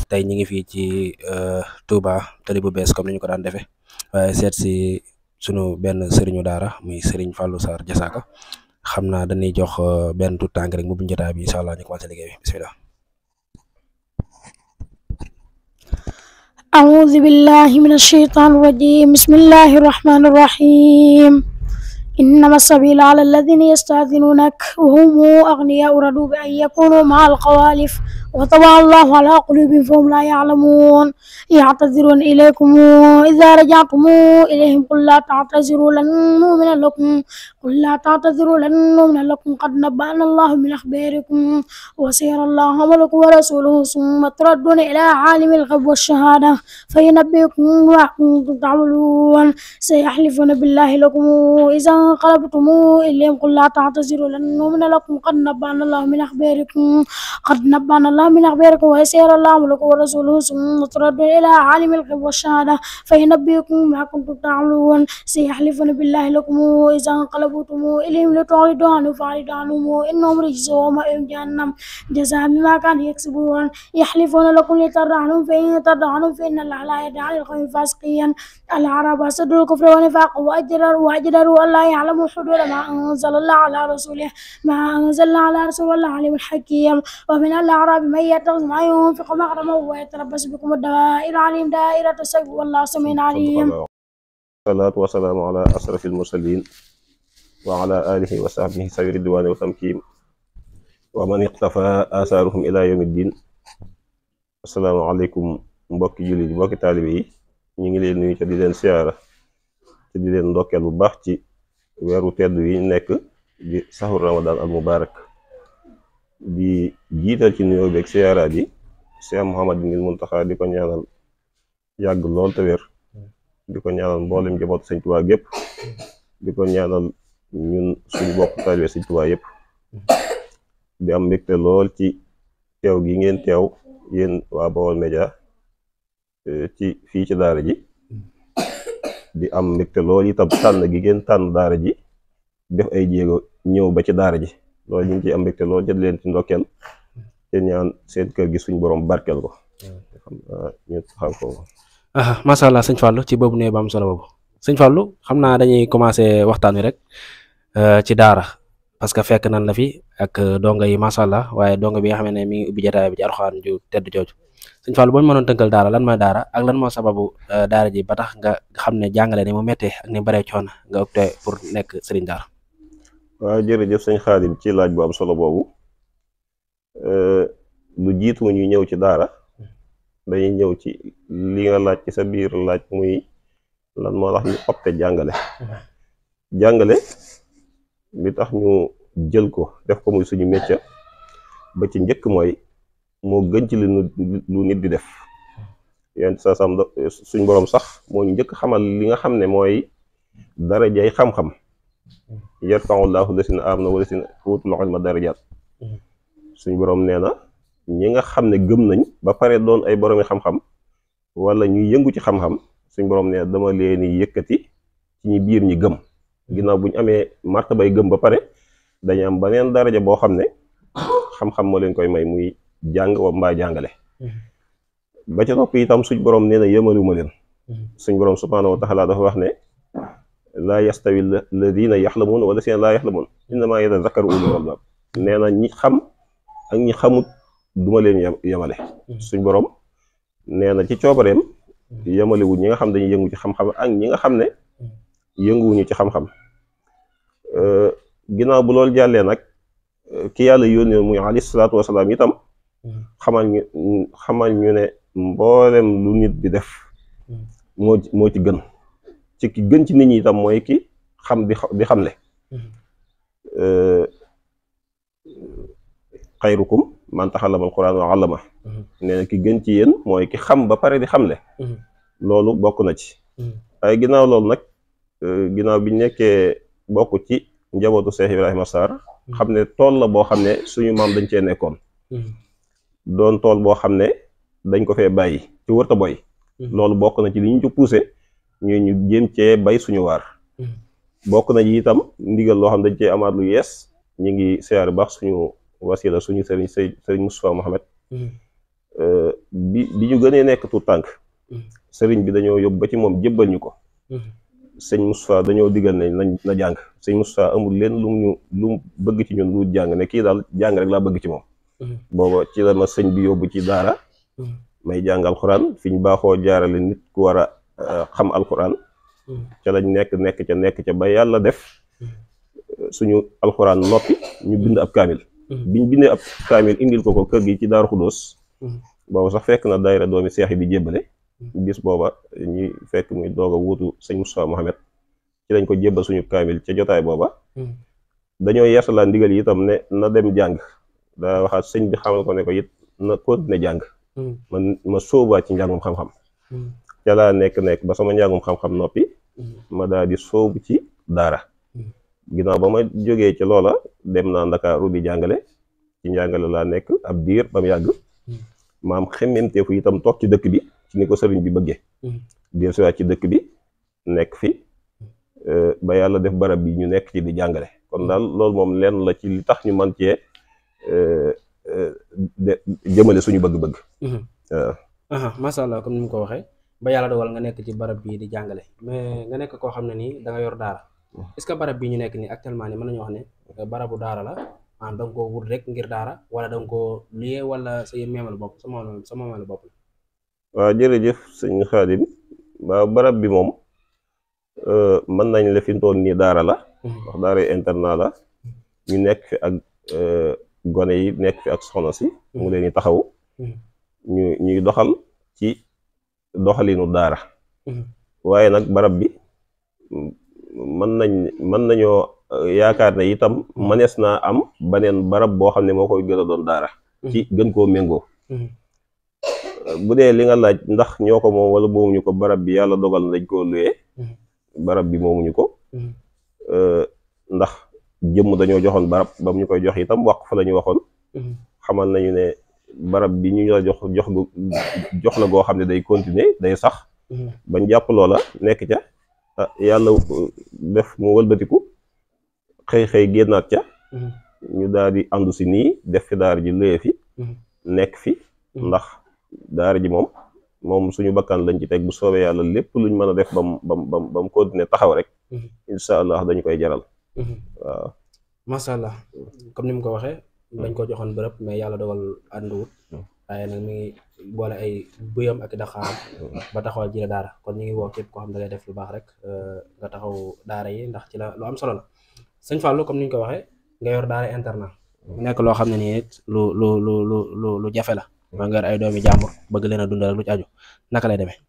tey ñi ngi fii ci Touba tali bu bees comme ni ñu ko daan defee waaye seet si sunu benn sëriñu daara muy Serigne Fallou Sarr Diasaka xam naa dañuy jox benn tout tànk rek mu bu jotaay bi incha allah ñu commencé liggéey bi bismillah. أعوذ بالله من الشيطان الرجيم بسم الله الرحمن الرحيم إنما السبيل على الذين يستأذنونك وهم أغنياء رضوا بأن يكونوا مع الخوالف وطبع الله على قلوبهم فهم لا يعلمون يعتذرون إليكم إذا رجعتم إليهم قل لا تعتذروا لن نؤمن لكم قد نبأنا الله من أخباركم وسيرى الله عملكم ورسوله ثم تردون إلى عالم الغيب والشهادة فينبئكم بما كنتم تعملون سيحلفون بالله لكم إذا انقلبتم إليهم قل لا تعتذروا لن نؤمن لكم قد نبأنا الله من أخباركم وسيرى الله عملكم ورسوله ثم تردون إلى عالم الغيب والشهادة فينبئكم بما كنتم تعملون سيحلفون بالله لكم إذا انقلبتم إليهم لتعرضوا عنهم فأعرضوا عنهم إنهم رجس ومأواهم جهنم جزاء بما كانوا يكسبون يحلفون لكم لترضوا عنهم فإن ترضوا عنهم فإن الله لا يهدي على القوم الفاسقين الأعراب أشد الكفر والنفاق وأجدروا ألا يعلموا حدود ما أنزل الله على رسوله والله عليم حكيم ومن الأعراب من يتخذ ما ينفق مغرما ويتربص بكم الدوائر عليهم دائرة السوء والله سميع عليم. والصلاة والسلام على أشرف المرسلين وعلى آله وصحبه سوي الرضوان والتمكين ومن اقتفى آثارهم إلى يوم الدين. السلام عليكم mbokki jullit mbokki taalibe yi ñu ngi leen nuyu te di leen siyaara te di leen ndokkeel bu baax ci weeru tedd wi nekk di saxur ramadan al mubarak di jiital ci nuyoo beeg siyaara ji Cheikh Mouhamadou Mountakha di ko ñaanal yàgg lool te wér di ko ñaanal mboolem njabootu Sëñ Tuubaa gépp di ko ñaanal ñun suñu bokk taalibe Sëñ Tuubaa yëpp di am mbégte lool ci teew gi ngeen teew yéen waa Baol Média ci fii ci daara ji di am mbégte lool itam tànn gi ngeen tànn daara ji def ay jéego ñëw ba ci daara ji loolu ñu ngi ciy am mbégte lool jël leen ci ndokkeel te ñaan seen kër gi suñ borom barkeel ko ñu xam ko. macha allah sëñ Fallou ci boobu ne ba am solo boobu sëñ Fallou xam naa dañuy commencé waxtaan wi rek ci daara parce que fekk nan la fi ak donga yi macha allah waaye donga bi nga xam ne mi ngi ubbi jotaay bi ci Alxuraan ju tedd jooju sëñ Fallou boo ñu mënoon tënkal daara lan mooy daara ak lan moo sababu daara ji ba tax nga xam ne jàngale ni mu méttee ak ni baree coono nga opté pour nekk sëriñ daara. waaw jërëjëf sëñ Xaadim ci laaj bu am solo boobu lu jiitu ñuy ñëw ci daara dañuy ñëw ci li nga laaj ci sa biir laaj muy lan moo tax ñu opté jàngale li tax ñu jël ko def ko muy suñu métier ba ci njëkk mooy moo gën ci lu nit di def yéen sa sam suñ boroom sax moo ñu njëkk xamal li nga xam ne mooy darajay xam-xam yarfa'u llaahu llaziina aamanu wa llaziina uutul ilma darajaat suñ boroom nee na ñi nga xam ne gëm nañ ba pare doon ay boroomi xam-xam wala ñuy yëngu ci xam-xam suñ boroom nee na dama leen yëkkati ci ñi biir ñi gëm ginnaaw bu ñu amee martabay gëm ba pare dañu am beneen daraja boo xam ne xam-xam moo leen koy may muy jàng wa mbaa jàngale ba ca topp itam suñ boroom nee na yëmaluma leen suñ boroom subhaanahu wa taala dafa wax ne laa yastawi alladina yaxlamuun wala seen laa yaxlamuun innamaa yatazakkaru ulul albaab nee na ñi xam ak ñi xamut duma leen yemale suñ boroom nee na ci coobareem yemalewu ñi nga xam dañuy yëngu ci xam-xam ak ñi nga xam ne yënguwuñu ci xam-xam ginnaaw bu loolu jàllee nag ki yàlla yónnee muy alayhi salaatu wasalaam itam xamal ñu ne mboolem lu nit di def moo ci gën ki gën ci nit ñi itam mooy ki xam di xamle xayrukum man taxallama alquran wa allama nee na ki gën ci yéen mooy ki xam ba pare di xamle loolu bokk na ci waaye ginnaaw loolu nag ginnaaw bi nekkee bokk ci njabootu Cheikh Ibrahima Sarr xam ne tool la boo xam ne suñu maam dañ cee nekkoon doon tool boo xam ne dañ ko fee bàyyi ci wërta boy loolu bokk na ci li ñu ci poussé ñu jéem cee bay suñu waar bokk na ci itam ndigal loo xam dañ cee amaat lu yees ñu ngi siyaare baax suñu wasila suñu sëriñ Moustapha Mohamed bi ñu gënee nekk tout tànk sëriñ bi dañoo yóbbu ba ci moom jébbal ñu ko sëñ Moustapha dañoo digal ne na jàng sëñ Moustapha amul leen lu mu bëgg ci ñun lu jàng ne kii daal jàng rek laa bëgg ci moom booba ci la ma sëñ bi yóbbu ci daara may jàng alxuraan fi ñu baaxoo jaarale nit ku war a xam alxuraan ca lañ nekk ca ba yàlla def suñu alxuraan noppi ñu bind ab kaamil biñ bindee ab kaamil indil ko kër gi ci Daaru Xudóos booba sax fekk na daayira doomi seex yi di jébbale bis booba ñuy fekk muy doog a wuutu sëñ Moustapha Mohamed ci lañ ko jébbal suñu kaamil ca jotaay booba dañoo yeesalaa ndigal yi itam ne na dem jàng daa waxaat sëñ bi xamal ko ne ko it na continuer jàng ma sóobaat ci njàngum xam-xam ca laa nekk ba sama njàngum xam-xam noppi ma daal di sóobu ci daara ginnaaw ba ma jógee ci loola dem naa Ndakaaru di jàngale ci njàngale laa nekk ab diir ba mu yàgg maam xemmemteefu itam toog ci dëkk bi ci ni ko sëriñ bi bëggee dir siwaat ci dëkk bi nekk fi ba yàlla def barab bi ñu nekk ci di jàngale kon daal loolu moom lenn la ci li tax ñu man cee jëmale suñu bëgg-bëgg waaw masha Allah comme ni mu ko waxee ba yàlla dogal nga nekk ci barab bii di jàngale mais nga nekk koo xam ne nii da nga yor daara est-ce que barab bii ñu nekk nii actuellement nii mën nañu wax ne barabu daara la da nga koo wut rek ngir daara wala da nga koo liyee wala sa meemal bopp sa moomal bopp la waaw jërëjëf sëñ Xaadim waaw barab bi moom mën nañ la fi toon nii daara la wax daara internat la ñu nekk fi ak gone yi nekk fi ak soxna si mu leen di taxaw ñuy doxal ci doxalinu daara waaye nag barab bi mën nañoo yaakaar ne itam mënees naa am beneen barab boo xam ne moo koy gën a doon daara ci gën koo méngoo bu dee li nga laaj ndax ñoo ko moom wala moomuñu ko barab bi yàlla dogal na dañ koo luyee barab bi moomuñu ko ndax jëmm dañoo joxoon barab ba mu ñu koy jox itam wax fa la ñu waxoon xamal nañu ne barab bi ñu la jox la goo xam ne day continuer day sax bañ jàpp loola nekk ca yàlla def mu wëlbatiku xëy génnaat ca ñu daal di àndu si nii def fi daara ji luyee fi nekk fi ndax daara ji moom suñu bakkan lañ ci teg bu soobee yàlla lépp luñ mën a def bam continuer taxaw rek incha allah dañu koy jaral waaw masha Allah comme ni mu ko waxee dañ ko joxoon bërëb mais yàlla dogal ànduwut waaye nag mi ngi boole ay buyam ak daxaaram ba taxawal ji la daara kon ñu ngi woo képp koo xam ne da ngay def lu baax rek nga taxaw daara yi ndax ci la lu am solo la sëñ Fallou comme ni ñu ko waxee nga yor daara internat nekk loo xam ne nii lu jafe la maa nga yor ay doomi jàmbur bëgg leen a dundal lu ci aju naka lay demee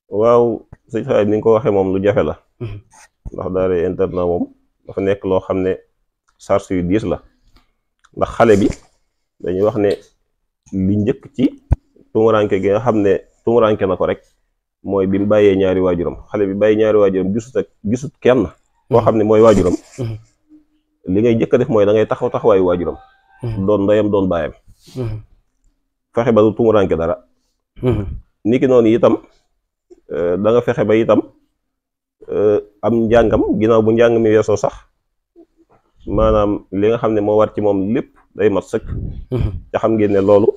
waaw sëñ Faye ni nga ko waxee moom lu jafe la ndax daara internat moom dafa nekk loo xam ne charge yu diis la ndax xale bi dañuy wax ne li njëkk ci tumuranke gi nga xam ne tumuranke na ko rek mooy bi mu bàyyee ñaari waajuram xale bi bàyyi ñaari waajuram gisut kenn koo xam ne mooy waajuram li ngay njëkk a def mooy da ngay taxawaayu waajuram doon ndeyam doon baayam fexe ba du tumuranke dara niki noonu itam da nga fexe ba itam am njàngam ginnaaw bu njàng mi weesoo sax maanaam li nga xam ne moo war ci moom lépp day mat sëkk ca xam ngeen ne loolu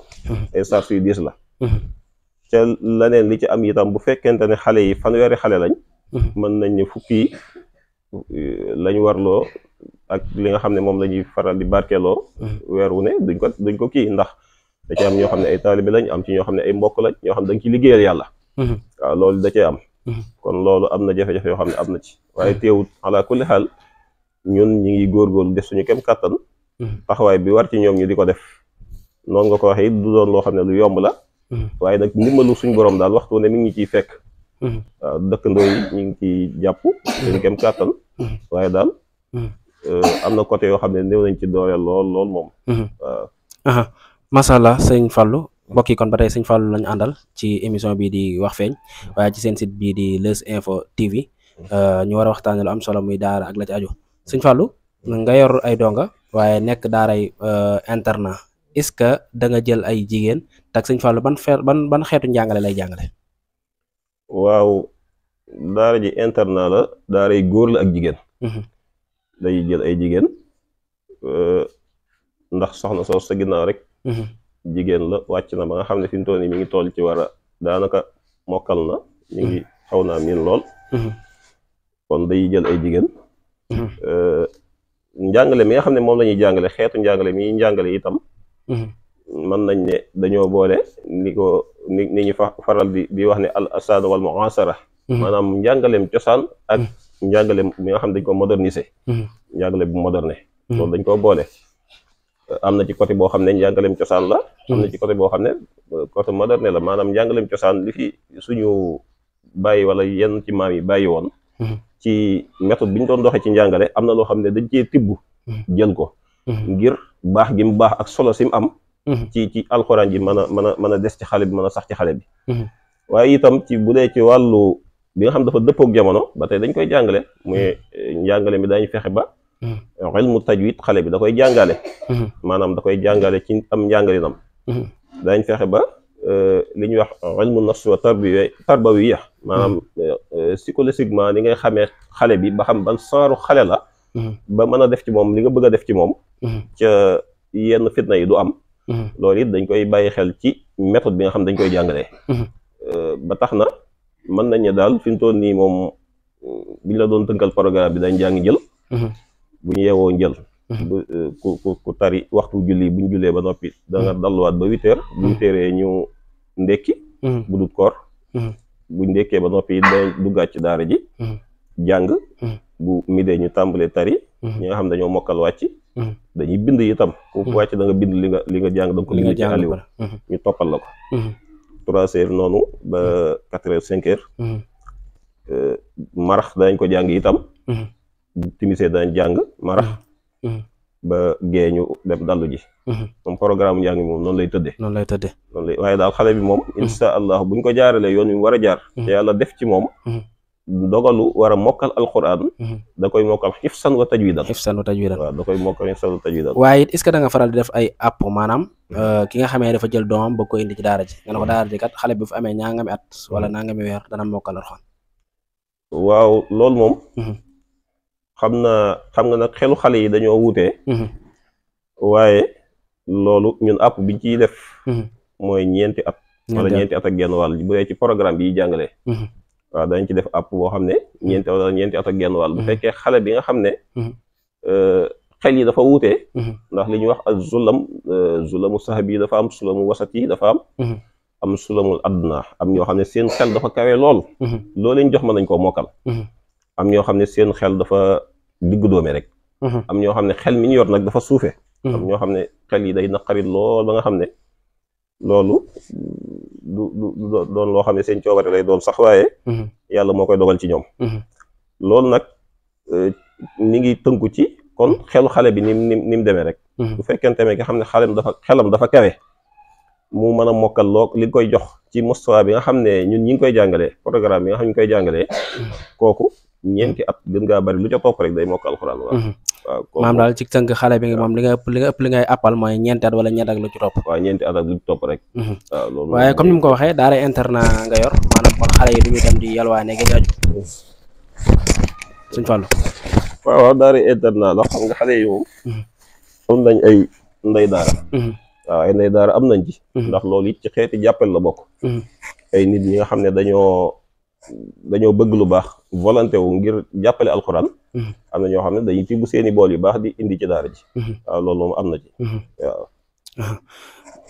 ay charge yu diis la ca leneen li ci am itam bu fekkente ne xale yi fanweeri xale lañ mën nañ ne fukki lañ warloo ak li nga xam ne moom la ñuy faral di barkeeloo weer wu ne duñ ko kii ndax da ci am ñoo xam ne ay taalibe lañ am ci ñoo xam ne ay mbokk lañ ñoo xam ne dañ ci liggéeyal yàlla waaw loolu da cee am kon loolu am na jafe-jafe yoo xam ne am na ci waaye teewut ala kulli xaal ñun ñi ngi góorgóorlu def suñu kem kàttan taxawaay bi war ci ñoom ñu di ko def noonu nga ko waxee du doon loo xam ne lu yomb la waaye nag ndimbalu suñu borom daal waxtu ne mi ngi ciy fekk waaw dëkkandoo yi ñu ngi ciy jàpp suñu kem kàttan waaye daal am na côté yoo xam ne néew nañ ci dooleel lool moom waaw masha Allah sëñ Fallou mbokk yi kon ba tey sëñ Fallou lañu àndal ci émission bii di wax feeñ waaye ci seen site bii di Leuz Info TV ñu war a waxtaane lu am solo muy daara ak la ci aju sëñ Fallou nga yor ay donga waaye nekk daaray internat est-ce que da nga jël ay jigéen tak sëñ Fallou ban xeetu njàngale lay jàngale waaw daara ji internat la daaray góor la ak jigéen day jël ay jigéen ndax soxna soos sa ginnaaw rek jigéen la wàcc na ba nga xam ne fi mu toll nii mi ngi toll ci war a daanaka mokkal na mi ngi xaw naa miin lool kon day jël ay jigéen njàngale mi nga xam ne moom la ñuy jàngale xeetu njàngale mi njàngale itam mën nañ ne dañoo boole ni ñu faral di wax ne al asaan wal muasara maanaam njàngaleem cosaan ak njàngaleem mi nga xam ne dañ ko moderniser njàngale bu moderne loolu dañ ko boole am na ci côté boo xam ne njàngaleem cosaan la am na ci côté boo xam ne côté moderne la maanaam njàngaleem cosaan li fi suñu bàyyi wala yenn ci maam yi bàyyi woon ci méthode bi ñu doon doxee ci njàngale am na loo xam ne dañ cee tibb jël ko ngir baax gi mu baax ak solo si mu am ci alxuraan ji mën a des ci xale bi mën a sax ci xale bi waaye itam ci bu dee ci wàllu bi nga xam dafa dëppook jamono ba tey dañ koy jàngale muy njàngale mi dañu fexe ba ilmu tajwid xale bi da koy jàngale maanaam da koy jàngale ci am njàngalinam dañ fexe ba li ñuy wax ilmu nafs wa tarbawiya maanaam psychologiquement ni ngay xamee xale bi ba xam ban saaru xale la ba mën a def ci moom li nga bëgg a def ci moom ca yenn fitna yi du am loolu it dañ koy bàyyi xel ci méthode bi nga xam dañ koy jàngalee ba tax na mën nañ ne daal fi mu toll nii moom bu ñu la doon tënkal programme bi dañ jàng njël bu ñu yeewoo njël ku tari waxtu julli bu ñu jullee ba noppi da nga dalluwaat ba 8 heures bu 8 heures ñu ndekki bu dut koor buñ ndekkee ba noppi dañ duggaat ci daara ji jàng bu midee ñu tàmbalee tari ñi nga xam dañoo mokkal wàcc dañuy bind itam ku wàcc da nga bind li nga jàng da nga ko bind ci aliw ñu toppal la ko 3 heures noonu ba 4 heures 5 heures marax dañ ko jàng itam timisee dañ jàng marax ba gée ñu dem dallu ji moom programme njàng mi moom noonu lay tëddee waaye daal xale bi moom insha allah buñ ko jaaralee yoon wi mu war a jaar te yàlla def ci moom dogalu war a mokkal alquran da koy mokkal xifsan wa tajwidan waaw da koy mokkal xifsan wa tajwidan waaye it est-ce que da nga faral di def ay app maanaam ki nga xamee dafa jël doomam ba ko indi ci daara ji nga ne ko daara ji kat xale bi fu amee ñaangami at wala nangami weer dana mokkal alquran waaw loolu moom xam nga nag xelu xale yi dañoo wuutee waaye loolu ñun app biñ ciy def mooy ñeenti at wala ñeenti at ak genn wàll bu dee ci programme bi jàngalee waaw dañ ci def app boo xam ne ñeenti at ak genn wàll bu fekkee xale bi nga xam ne xel yi dafa wuutee ndax li ñuy wax ak zulamu sahabi yi dafa am sulamu wasat yi dafa am sulamul adna am ñoo xam ne seen xel dafa kawee lool loolu lañ jox mën nañ koo mokkal am ñoo xam ne seen xel dafa diggu doome rek am ñoo xam ne xel mi ñu yor nag dafa suufe am ñoo xam ne xel yi day naqarit lool ba nga xam ne loolu du doon loo xam ne seen coobare lay doon sax waaye yàlla moo koy dogal ci ñoom loolu nag ni ngi tënku ci kon xelu xale bi ni mu demee rek bu fekkente ne nga xam ne xelam dafa kawe mu mën a mokkal loo li koy jox ci mustawa bi nga xam ne ñun ñi ngi koy jàngalee programme bi nga xam ne ñu koy jàngalee kooku ñeenti at gën ngaa bari lu ca topp rek day mokkal alxuraan waaw maam daal ci tënk xale bi nga moom li nga ëpp li ngay appal mooy ñeenti at wala ñeent ak lu ci topp waaw ñeenti at ak lu ci topp rek waaw loolu waaye comme ni mu ko waxee daara internat nga yor maanaam kon xale yi du ñu dem di yalwaane gi aju suñ fàllu waaw daara internat la xam nga xale yi moom am nañ ay ndey daara waaw ay ndey daara am nañ ci ndax loolu it ci xeeti jàppal la bokk ay nit ñi nga xam ne dañoo bëgg lu baax volonté wu ngir jàppale alxuraan am na ñoo xam ne dañuy tibb seeni bool yu baax di indi ci daara ji waaw loolu moom am na ci waaw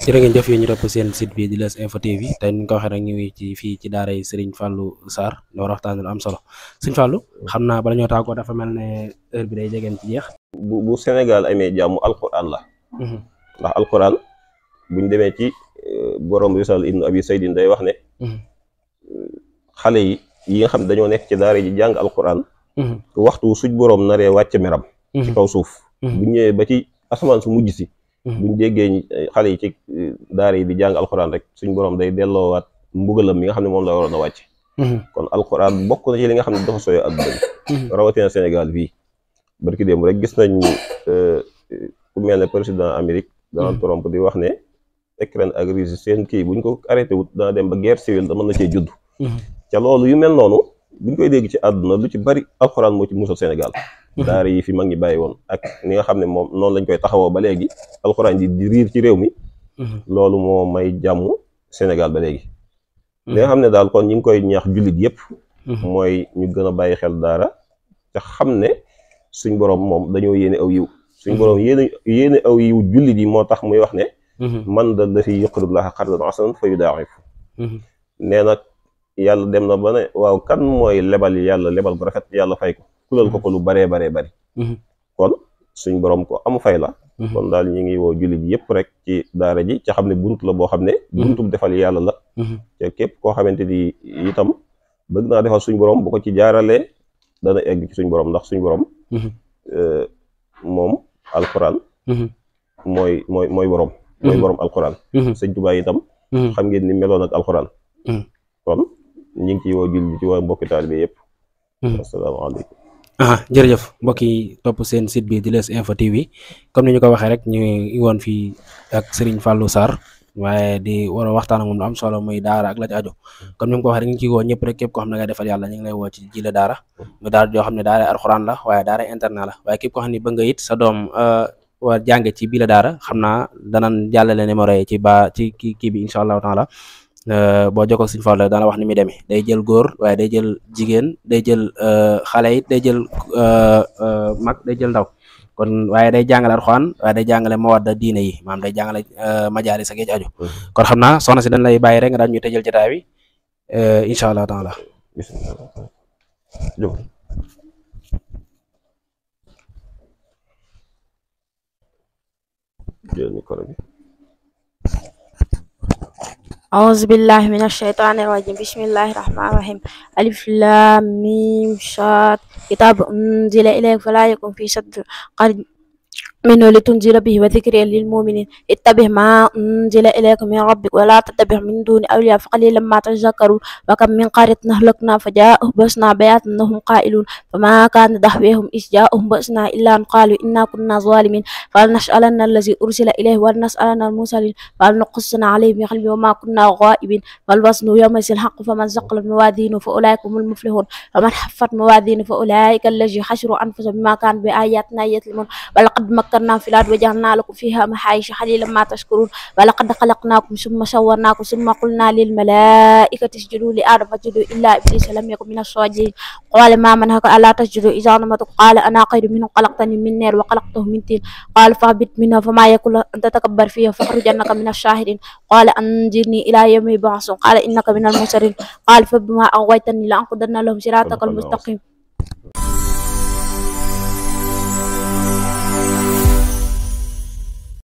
jërë ngeen jëf yéen ñu topp seen site bi di Leuz Info TV tey ni ñu ko waxee rek ñu ngi ci fii ci daara yi Serigne Fallou Sarr ñu war a waxtaan lu am solo Serigne Fallou xam naa bala ñoo tàggoo dafa mel ne heure bi day jegeen ci jeex bu Sénégal amee jàmm alxuraan la ndax alxuraan buñ demee ci borom Risal ibn Abi Saydin day wax ne xale yi nga xam ne dañoo nekk ci daara ji jàng alxuraan waxtu suñ borom naree wàcc meram ci kaw suuf buñ ñëwee ba ci asamaan su mujj si buñ déggee xale yi ci daara yi di jàng alxuraan rek suñ borom day delloowaat mbugalam mi nga xam ne moom la waroon a wàcc kon alxuraan bokk na ci li nga xam ne dafa sooy àdduna bi rawatina Sénégal fii barki démb rek gis nañ ku mel ne président Amérique Donald Trump di wax ne Ukraine ak Russie seen kii buñ ko arrêté wut dana dem ba guerre civile da mën na cee judd ca loolu yu mel noonu buñ koy dégg ci àdduna lu ci bari alxuraan moo ci musal Sénégal daara yi fi mag ñi bàyyi woon ak ni nga xam ne moom noonu lañ koy taxawoo ba léegi alxuraan di riir ci réew mi loolu moo may jàmm Sénégal ba léegi. li nga xam ne daal kon ñu ngi koy ñaax jullit yëpp. mooy ñu gën a bàyyi xel daara te xam ne suñ borom moom dañoo yéene aw yiw. suñ borom yéene aw yiw jullit yi moo tax muy wax ne. man da la fi yuqridu llaaha qardan hasanan fa yudaa'ifu. nee na yàlla dem na ba ne waaw kan mooy lebal yàlla lebal bu rafet yàlla fay ko kulal ko lu baree baree bari. kon suñ borom ko am fay la. kon daal ñu ngi woo jullit yëpp rek ci daara ji ca xam ne bunt la boo xam ne. buntum defal yàlla la. te képp koo xamante ni itam bëgg naa defal suñ borom bu ko ci jaaralee dana egg ci suñ borom ndax suñ borom. moom alquran. mooy borom. mooy borom alquran. sëñ Tuubaa itam. xam ngeen ni meloon ak alquran. kon ñu ngi ciy woo jullit ci waa mbokki taalibe yëpp. asalaamaaleykum. jërëjëf mbokk yi topp seen site bi di Leuz Info TV comme ni ñu ko waxee rek ñu ngi woon fii ak Serigne Fallou Sarr waaye di war a waxtaan ak moom lu am solo muy daara ak la ci aju comme ni mu ko waxee rek ñu ngi ciy woo ñëpp rek képp koo xam ne ngay defal yàlla ñu ngi lay woo ci Jile Daara mu daara joo xam ne daara alxuraan la waaye daara internet la waaye képp koo xam ne bëgg nga it sa doom war jànge ci Bile Daara xam naa danañ jàllale numéro yi ci kii bi incha allahu taala boo jokkoo ak Serigne Fallou dana wax ni muy demee day jël góor waaye day jël jigéen day jël xale it day jël mag day jël ndaw kon waaye day jàngale alxuraan waaye day jàngale mawadda diine yi maanaam day jàngale majaalis ak aju kon xam naa soxna si dañ lay bàyyi rek nga daal ñu tëjal jotaay bi incha allah taala. أعوذ بالله من الشيطان الرجيم بسم الله الرحمن الرحيم ألف لام ميم صاد كتاب أنزل إليك فلا يكن في صدر منه لتنذر به وذكر للمؤمنين اتبع ما أنزل إليك من ربك ولا تتبع من دون أولياء فقليلا ما تذكرون وكم من قرية أهلكنا فجاءهم بأسنا بياتا أنهم قائلون فما كان دعواهم إذ جاءهم بأسنا إلا أن قالوا إنا كنا ظالمين فلنسألن الذي أرسل إليه ولنسألن المرسلين فلنقصن عليهم بعلم وما كنا غائبين والوزن يومئذ الحق فمن ثقلت موازينه فأولئك هم المفلحون ومن خفت موازينه فأولئك الذين خسروا أنفسهم بما كانوا بآياتنا يظلمون ولقد مكنا في الأرض وجعلنا لكم فيها معايش قليلا ما تشكرون ولقد خلقناكم ثم صورناكم ثم قلنا للملائكة اسجدوا لآدم فسجدوا إلا إبليس لم يكن من الساجدين قال ما منعك ألا تسجدوا إذ أمرتك قال أنا خير منه خلقتني من نار وخلقته من طين قال فاهبط منها فما يكون أن تتكبر فيها فاخرجنك من الشاهدين قال أنظرني إلى يوم يبعثون قال إنك من المنظرين قال فبما أغويتني لأقعدن لهم صراطك المستقيم